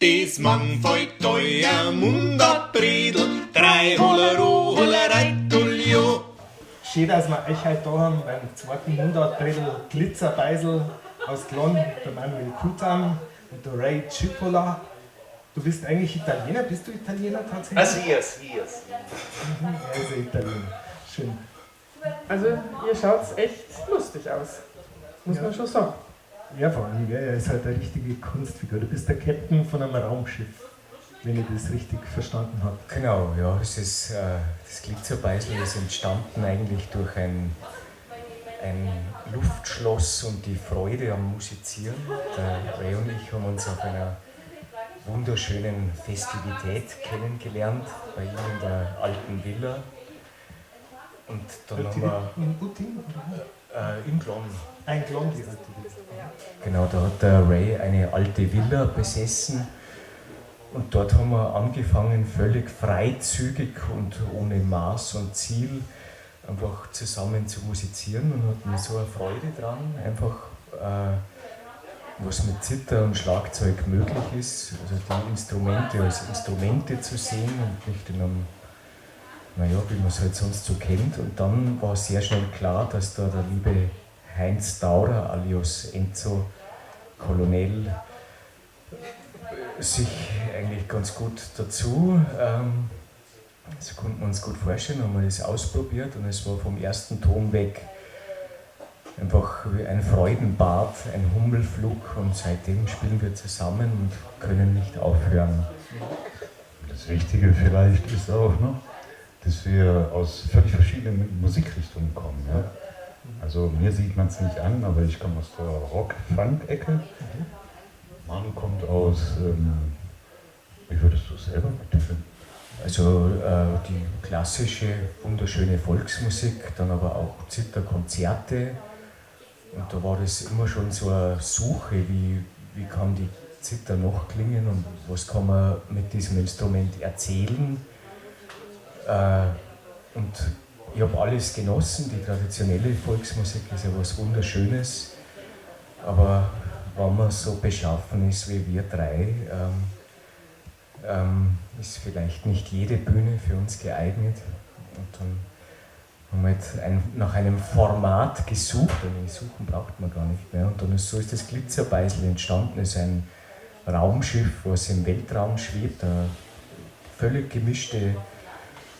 Des mang fällt teuer Mundartbredel, drei Hollero, Hollereitulio. Schön, dass wir euch heute da haben beim zweiten Mundartbredel Glitzerbeisel aus Glonn, der Manuel Kutan und der Ray Cipolla. Du bist eigentlich Italiener, bist du Italiener tatsächlich? Ah, sì, sì, sì. Er ist Italiener. Schön. Also, ihr schaut echt lustig aus. Muss man schon sagen. Ja, vor allem, gell, er ist halt eine richtige Kunstfigur. Du bist der Captain von einem Raumschiff, wenn ich das richtig verstanden habe. Genau, ja, es ist, das Glitzerbeisel ist entstanden eigentlich durch ein Luftschloss und die Freude am Musizieren. Der Ray und ich haben uns auf einer wunderschönen Festivität kennengelernt, bei ihm in der alten Villa. Und dann haben wir In Utting? In Glonn. Ein Glonn, die alte Villa. Genau, da hat der Ray eine alte Villa besessen und dort haben wir angefangen, völlig freizügig und ohne Maß und Ziel einfach zusammen zu musizieren und hatten so eine Freude dran, einfach was mit Zither und Schlagzeug möglich ist, also die Instrumente als Instrumente zu sehen und nicht in einem, naja, wie man es halt sonst so kennt. Und dann war sehr schnell klar, dass da der liebe Heinz Daurer alias Enzo Colonel sich eigentlich ganz gut dazu, das konnten wir uns gut vorstellen, haben wir das ausprobiert und es war vom ersten Ton weg einfach wie ein Freudenbad, ein Hummelflug und seitdem spielen wir zusammen und können nicht aufhören. Das Wichtige vielleicht ist auch noch, dass wir aus völlig verschiedenen Musikrichtungen kommen. Ja? Also mir sieht man es nicht an, aber ich komme aus der Rock-Funk-Ecke. Manu kommt aus, wie würdest du es selber betiteln? Also die klassische, wunderschöne Volksmusik, dann aber auch Zitherkonzerte. Und da war das immer schon so eine Suche, wie kann die Zither noch klingen und was kann man mit diesem Instrument erzählen. Und ich hab alles genossen, die traditionelle Volksmusik ist ja was Wunderschönes, aber wenn man so beschaffen ist wie wir drei, ist vielleicht nicht jede Bühne für uns geeignet. Und dann haben wir halt nach einem Format gesucht, und suchen braucht man gar nicht mehr. Und dann ist das Glitzerbeisel entstanden, ist ein Raumschiff, was im Weltraum schwebt, eine völlig gemischte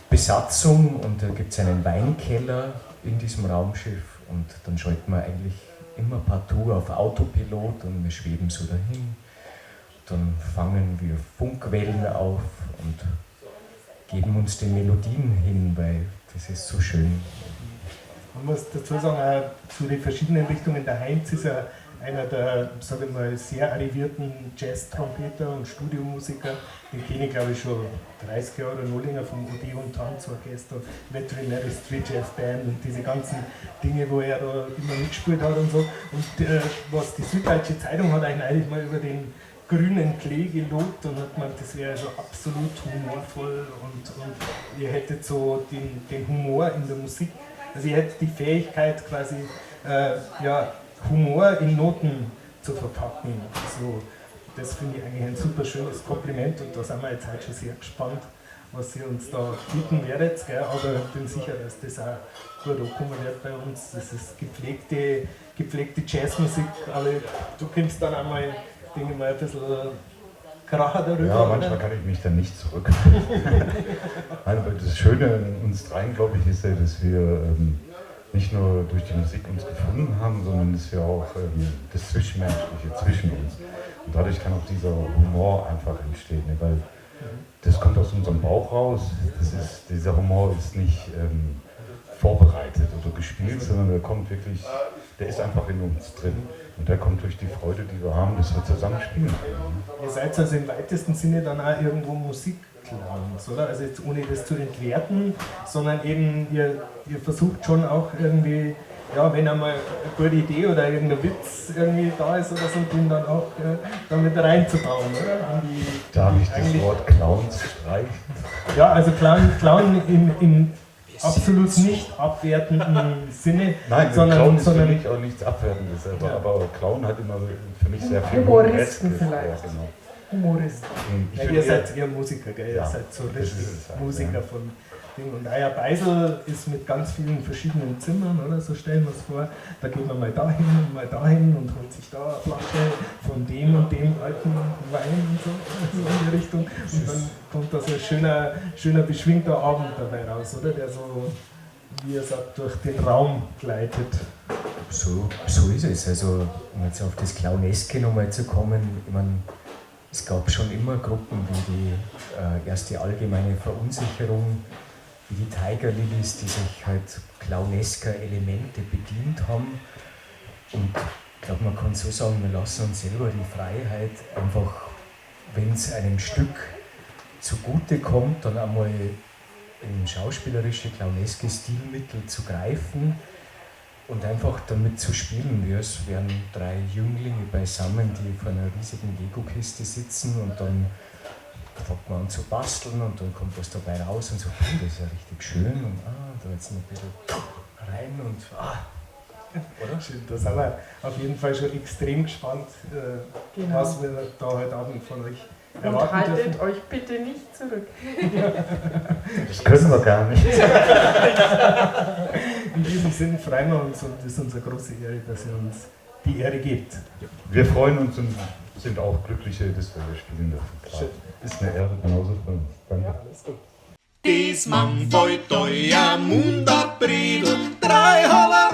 Besatzung, und da gibt's einen Weinkeller in diesem Raumschiff und dann schalten wir eigentlich immer partout auf Autopilot und wir schweben so dahin. Dann fangen wir Funkwellen auf und geben uns die Melodien hin, weil das ist so schön. Man muss dazu sagen, auch zu den verschiedenen Richtungen, der Heinz ist ja einer der, sag ich mal, sehr arrivierten Jazz-Trompeter und Studiomusiker. Den kenne ich, glaube ich, schon 30 Jahre oder noch länger vom Odeon Tanzorchester, Veterinary Street Jazz Band und diese ganzen Dinge, wo er da immer mitgespielt hat und so. Und was die Süddeutsche Zeitung hat eigentlich mal über den grünen Klee gelobt und hat gemeint, das wäre also absolut humorvoll und ihr hättet so den Humor in der Musik, also ihr hättet die Fähigkeit quasi ja, Humor in Noten zu verpacken. So, das finde ich eigentlich ein super schönes Kompliment und da sind wir jetzt heute schon sehr gespannt, was ihr uns da bieten werdet, gell? Aber ich bin sicher, dass das auch gut ankommen wird bei uns. Das ist gepflegte Jazzmusik, aber du kommst dann einmal, denke ich mal, ein bisschen Kracher darüber, Ja, manchmal oder? kann ich mich dann nicht zurückhalten. Nein, aber das Schöne an uns dreien, glaube ich, ist ja, dass wir nicht nur durch die Musik uns gefunden haben, sondern dass wir auch das Zwischenmenschliche zwischen uns. Und dadurch kann auch dieser Humor einfach entstehen, ne? Weil das kommt aus unserem Bauch raus. Dieser Humor ist nicht vorbereitet oder gespielt, sondern der kommt wirklich, der ist einfach in uns drin. Und der kommt durch die Freude, die wir haben, dass wir zusammen spielen können. Ihr seid also im weitesten Sinne dann auch irgendwo Musikclowns, oder? Also jetzt ohne das zu entwerten, sondern eben ihr versucht schon auch irgendwie, ja, wenn einmal eine gute Idee oder irgendein Witz irgendwie da ist oder so, den dann auch damit reinzubauen, oder? In die, Darf ich das eigentlich Wort Clowns streichen? Ja, also Clown im absolut nicht abwertenden Sinne. Nein, Clown ist für sondern mich auch nichts Abwertendes, Ja. aber Clown hat immer für mich sehr viel Humoristen Humoresques. vielleicht. Ja, genau. Humorist. Ich Ja, würde ihr eher- seid eher Musiker, gell? Ihr Ja, seid so das richtig ist es halt, Musiker ja. von Ding. Und euer Beisel ist mit ganz vielen verschiedenen Zimmern, oder? So stellen wir es vor. Da geht man mal dahin und mal dahin und holt sich da eine Flasche von dem und dem alten Wein und so, so in die Richtung. Und dann kommt da so ein schöner, schöner beschwingter Abend dabei raus, oder? Der so, wie ihr sagt, durch den Raum gleitet. So ist es. Also, um jetzt auf das Clowneske nochmal zu kommen, ich meine, es gab schon immer Gruppen wie die erste allgemeine Verunsicherung, wie die Tiger Lillies, die sich halt clownesker Elemente bedient haben. Und ich glaube, man kann so sagen, wir lassen uns selber die Freiheit, einfach, wenn es einem Stück zugute kommt, dann einmal in schauspielerische, clowneske Stilmittel zu greifen und einfach damit zu spielen, wie es wären drei Jünglinge beisammen, die vor einer riesigen Lego-Kiste sitzen und dann fängt man an zu basteln und dann kommt was dabei raus und so, puh, das ist ja richtig schön und da jetzt noch ein bisschen rein und oder? Schön, da sind wir auf jeden Fall schon extrem gespannt, Genau. was wir da heute Abend von euch Und erwarten haltet dürfen. euch bitte nicht zurück. Das können wir gar nicht. In diesem Sinn freuen wir uns und es ist unsere große Ehre, dass ihr uns die Ehre gebt. Wir freuen uns und sind auch glücklich, dass wir hier spielen dürfen. Klar. Schön. Ist eine Ehre genauso für uns. Danke. Ja, alles gut. Des Mann feut euer Mund Bredel, drei Holla